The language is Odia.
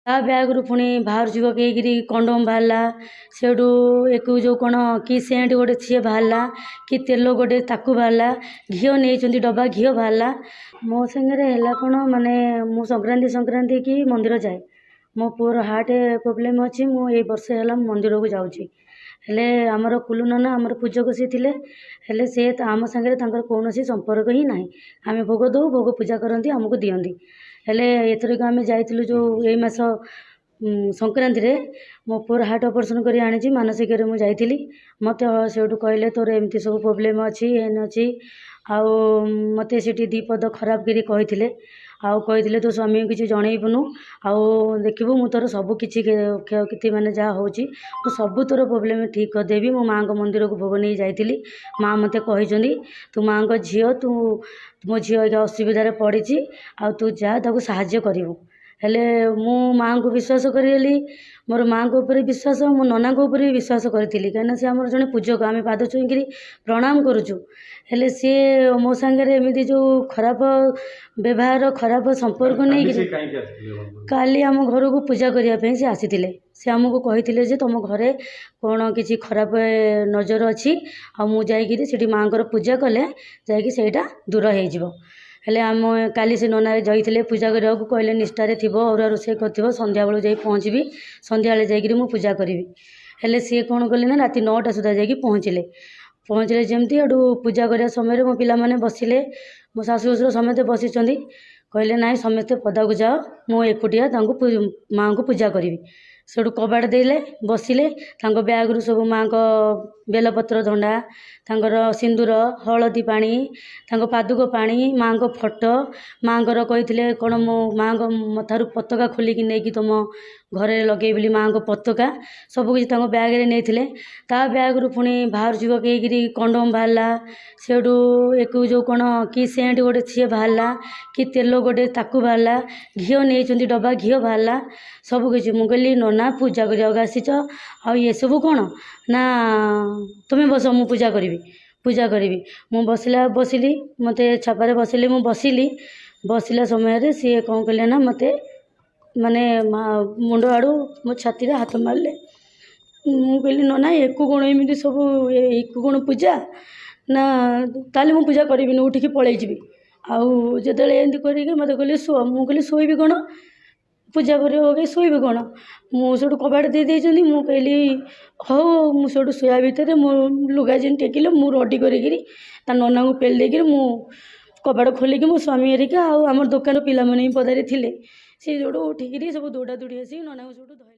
ତା ବ୍ୟାଗ୍ରୁ ପୁଣି ବାହାରୁଛି ପକେଇକିରି କଣ୍ଡୋମ୍ ବାହାରିଲା। ସେଇଠୁ ଏକୁ ଯେଉଁ କ'ଣ କି ସେଣ୍ଟ ଗୋଟେ ସିଏ ବାହାରିଲା, କି ତେଲ ଗୋଟେ ତାକୁ ବାହାରିଲା, ଘିଅ ନେଇଛନ୍ତି ଡବା ଘିଅ ବାହାରିଲା। ମୋ ସାଙ୍ଗରେ ହେଲା କ'ଣ, ମାନେ ମୁଁ ସଂକ୍ରାନ୍ତି ସଂକ୍ରାନ୍ତି କି ମନ୍ଦିର ଯାଏ। ମୋ ପୁଅର ହାର୍ଟ ପ୍ରୋବ୍ଲେମ୍ ଅଛି। ମୁଁ ଏଇ ବର୍ଷେ ହେଲା ମୁଁ ମନ୍ଦିରକୁ ଯାଉଛି। ହେଲେ ଆମର କୁଲୁ ନନା ଆମର ପୂଜକ ସିଏ ଥିଲେ। ହେଲେ ସେ ଆମ ସାଙ୍ଗରେ ତାଙ୍କର କୌଣସି ସମ୍ପର୍କ ହିଁ ନାହିଁ। ଆମେ ଭୋଗ ଦେଉ, ଭୋଗ ପୂଜା କରନ୍ତି, ଆମକୁ ଦିଅନ୍ତି। ହେଲେ ଏଥରକ ଆମେ ଯାଇଥିଲୁ ଯେଉଁ ଏଇ ମାସ ସଂକ୍ରାନ୍ତିରେ, ମୋ ପୁଅର ହାର୍ଟ ଅପରେସନ୍ କରି ଆଣିଛି, ମାନସିକରେ ମୁଁ ଯାଇଥିଲି। ମୋତେ ସେଇଠୁ କହିଲେ ତୋର ଏମିତି ସବୁ ପ୍ରୋବ୍ଲେମ୍ ଅଛି, ଏନ୍ ଅଛି। ଆଉ ମୋତେ ସେଠି ଦୁଇ ପଦ ଖରାପ କରି କହିଥିଲେ ଆଉ କହିଥିଲେ ତୋ ସ୍ୱାମୀକୁ କିଛି ଜଣେଇବୁନୁ, ଆଉ ଦେଖିବୁ ମୁଁ ତୋର ସବୁ କିଛି କ୍ଷୟକ୍ଷତି ମାନେ ଯାହା ହେଉଛି ମୁଁ ସବୁ ତୋର ପ୍ରୋବ୍ଲେମ୍ ଠିକ୍ କରିଦେବି। ମୁଁ ମାଆଙ୍କ ମନ୍ଦିରକୁ ଭୋଗ ନେଇ ଯାଇଥିଲି। ମାଆ ମୋତେ କହିଛନ୍ତି ତୁ ମାଆଙ୍କ ଝିଅ, ତୁ ମୋ ଝିଅ ଏଇକା ଅସୁବିଧାରେ ପଡ଼ିଛି ଆଉ ତୁ ଯା ତାକୁ ସାହାଯ୍ୟ କରିବୁ। ହେଲେ ମୁଁ ମାଆଙ୍କୁ ବିଶ୍ୱାସ କରିଗଲି। ମୋର ମାଆଙ୍କ ଉପରେ ବିଶ୍ୱାସ, ମୋ ନନାଙ୍କ ଉପରେ ବି ବିଶ୍ୱାସ କରିଥିଲି, କାହିଁକିନା ସେ ଆମର ଜଣେ ପୂଜକ, ଆମେ ପାଦ ଛୁଇଁକିରି ପ୍ରଣାମ କରୁଛୁ। ହେଲେ ସିଏ ମୋ ସାଙ୍ଗରେ ଏମିତି ଯେଉଁ ଖରାପ ବ୍ୟବହାର, ଖରାପ ସମ୍ପର୍କ କାଲି ନେଇକିରି। ସେ କାହିଁକି ଆସିଥିଲେ ଆପଣଙ୍କ? କାଲି ଆମ ଘରକୁ ପୂଜା କରିବା ପାଇଁ ସେ ଆସିଥିଲେ। ସେ ଆମକୁ କହିଥିଲେ ଯେ ତୁମ ଘରେ କ'ଣ କିଛି ଖରାପ ନଜର ଅଛି, ଆଉ ମୁଁ ଯାଇକିରି ସେଠି ମାଆଙ୍କର ପୂଜା କଲେ ଯାଇକି ସେଇଟା ଦୂର ହେଇଯିବ। ହେଲେ ଆମ କାଲି ସେ ନନା ଯାଇଥିଲେ ପୂଜା କରିବାକୁ। କହିଲେ ନିଷ୍ଠାରେ ଥିବ, ଅରୁଆ ରୋଷେଇ କରିଥିବ, ସନ୍ଧ୍ୟାବେଳକୁ ଯାଇ ପହଞ୍ଚିବି, ସନ୍ଧ୍ୟାବେଳେ ଯାଇକିରି ମୁଁ ପୂଜା କରିବି। ହେଲେ ସିଏ କ'ଣ କଲେ ନା ରାତି 9ଟା ସୁଦ୍ଧା ଯାଇକି ପହଞ୍ଚିଲେ। ପହଞ୍ଚିଲେ ଯେମିତି, ହେଠୁ ପୂଜା କରିବା ସମୟରେ ମୋ ପିଲାମାନେ ବସିଲେ, ମୋ ଶାଶୁ ଶ୍ୱଶୁର ସମସ୍ତେ ବସିଛନ୍ତି। କହିଲେ ନାଇଁ, ସମସ୍ତେ ପଦାକୁ ଯାଅ, ମୁଁ ଏକୁଟିଆ ତାଙ୍କୁ ମାଆଙ୍କୁ ପୂଜା କରିବି। ସେଠୁ କବାଟ ଦେଲେ, ବସିଲେ। ତାଙ୍କ ବ୍ୟାଗ୍ରୁ ସବୁ ମାଆଙ୍କ ବେଲପତ୍ର ଧଣ୍ଡା, ତାଙ୍କର ସିନ୍ଦୁର, ହଳଦୀ ପାଣି, ତାଙ୍କ ପାଦୁକ ପାଣି, ମାଆଙ୍କ ଫଟୋ, ମାଆଙ୍କର କହିଥିଲେ କ'ଣ ମୋ ମାଆଙ୍କ ମଥାରୁ ପତାକା ଖୋଲିକି ନେଇକି ତୁମ ଘରେ ଲଗେଇବି ବୋଲି, ମାଆଙ୍କ ପତାକା ସବୁକିଛି ତାଙ୍କ ବ୍ୟାଗ୍ରେ ନେଇଥିଲେ। ତା ବ୍ୟାଗ୍ରୁ ପୁଣି ବାହାରୁଛି ପକେଇକିରି କଣ୍ଡୋମ୍ ବାହାରିଲା। ସେଇଠୁ ଏକୁ ଯେଉଁ କ'ଣ କି ସେଣ୍ଟ ଗୋଟେ ସିଏ ବାହାରିଲା, କି ତେଲ ଗୋଟେ ତାକୁ ବାହାରିଲା, ଘିଅ ନେଇଛନ୍ତି ଡବା ଘିଅ ବାହାରିଲା, ସବୁକିଛି। ମୁଁ କହିଲି ନନା, ପୂଜା କରିବାକୁ ଆସିଛ ଆଉ ଏସବୁ କ'ଣ? ନା, ତୁମେ ବସ, ମୁଁ ପୂଜା କରିବି, ପୂଜା କରିବି। ମୁଁ ବସିଲା ବସିଲି, ମୋତେ ଛାପାରେ ବସିଲି। ମୁଁ ବସିଲି, ବସିଲା ସମୟରେ ସିଏ କ'ଣ କଲେ ନା ମୋତେ ମାନେ ମୁଣ୍ଡ ଆଡ଼ୁ ମୋ ଛାତିରେ ହାତ ମାରିଲେ। ମୁଁ କହିଲି ନନା, ଏକୁ କ'ଣ ଏମିତି ସବୁ, ଏକୁ କ'ଣ ପୂଜା? ନା, ତାହେଲେ ମୁଁ ପୂଜା କରିବିନି, ଉଠିକି ପଳେଇ ଯିବି। ଆଉ ଯେତେବେଳେ ଏମିତି କରିକି ମୋତେ କହିଲେ ଶୁଅ। ମୁଁ କହିଲି ଶୋଇବି କ'ଣ? ପୂଜା କରିବ କି ଶୋଇବି କ'ଣ? ମୁଁ ସେଇଠୁ କବାଟ ଦେଇ ଦେଇଛନ୍ତି। ମୁଁ କହିଲି ହଉ। ମୁଁ ସେଇଠୁ ଶୋଇବା ଭିତରେ ମୋ ଲୁଗା ଯେମିତି ଟେକିଲେ, ମୁଁ ରଡ଼ି କରିକିରି ତା ନନାଙ୍କୁ ପେଲି ଦେଇକିରି ମୁଁ କବାଟ ଖୋଲିକି, ମୋ ସ୍ୱାମୀ ହେରିକା ଆଉ ଆମର ଦୋକାନ ପିଲାମାନେ ବି ପଦାରେ ଥିଲେ, ସେ ସେଇଠୁ ଉଠିକିରି ସବୁ ଦୌଡ଼ା ଦୌଡ଼ି ଆସିକି ନନାଙ୍କୁ ସେଇଠୁ ଧରି